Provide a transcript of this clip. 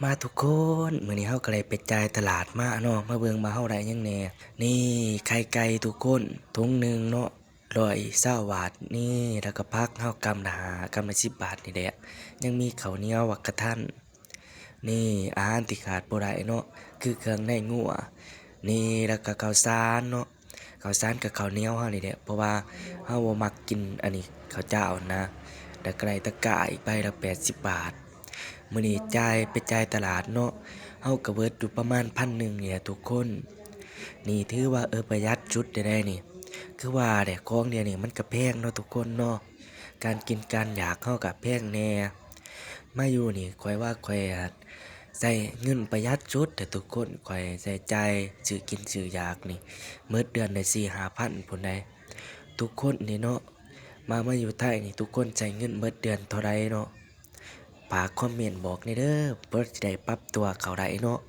ມາທຸກຄົນ ມື້ນີ້ເຮົາກໍໄດ້ໄປຈ່າຍຕະຫຼາດມາເນາະ ມາເບິ່ງວ່າເຮົາໄດ້ຫຍັງແດ່. ນີ້ ໄຂ່ໄກ່ທຸກຄົນ ຖົງໜຶ່ງເນາະ ຮ້ອຍຊາວບາດ. ນີ້ ແລ້ວກໍຜັກເຮົາກຳລະຫ້າ ກຳລະສິບບາດນີ້ແຫຼະ. ຍັງມີເຂົ້າໜຽວ ໝາກກະທັນ. ນີ້ ອາຫານທີ່ຂາດບໍ່ໄດ້ເນາະ ຄືເຄື່ອງໃນງົວ. ນີ້ ແລ້ວກໍເຂົ້າສານເນາະ ເຂົ້າສານກັບເຂົ້າໜຽວເຮົານີ້ແຫຼະ ເພາະວ່າເຮົາບໍ່ມັກກິນອັນນີ້ ເຂົ້າຈ້າວນະ. ແລ້ວກໍໄດ້ຕະກ້າອີກໃບລະແປດສິບບາດ. ມື້ນີ້ຈ່າຍ ໄປຈ່າຍຕະຫຼາດເນາະ ເຮົາກໍເບິດຢູ່ປະມານພັນໜຶ່ງນີ້ແຫຼະທຸກຄົນ. ນີ້ຖືວ່າ ເອີ ປະຢັດສຸດແທ້ໆນີ້. ຄືວ່າແຫຼະ ຂອງດຽວນີ້ມັນກໍແພງເນາະທຸກຄົນເນາະ. ການກິນການຢາກເຮົາກໍແພງແດ່. ມາຢູ່ນີ້ຂ້ອຍວ່າຂ້ອຍໃຊ້ເງິນປະຢັດສຸດແທ້ທຸກຄົນ. ຂ້ອຍໃຊ້ຈ່າຍຊື້ກິນຊື້ຢາກນີ້ ເໝິດເດືອນໄດ້ສີ່ຫ້າພັນພຸ້ນໃດ໋ ທຸກຄົນນີ້ເນາະ. ມາ ມາຢູ່ໄທນີ້ ທຸກຄົນໃຊ້ເງິນເໝິດເດືອນເທົ່າໃດເນາະ? ຝາກຄອມເມັນບອກແດ່ເດີ ເພື່ອຊິໄດ້ປັບຕົວເຂົ້າໄດ້ເນາະ.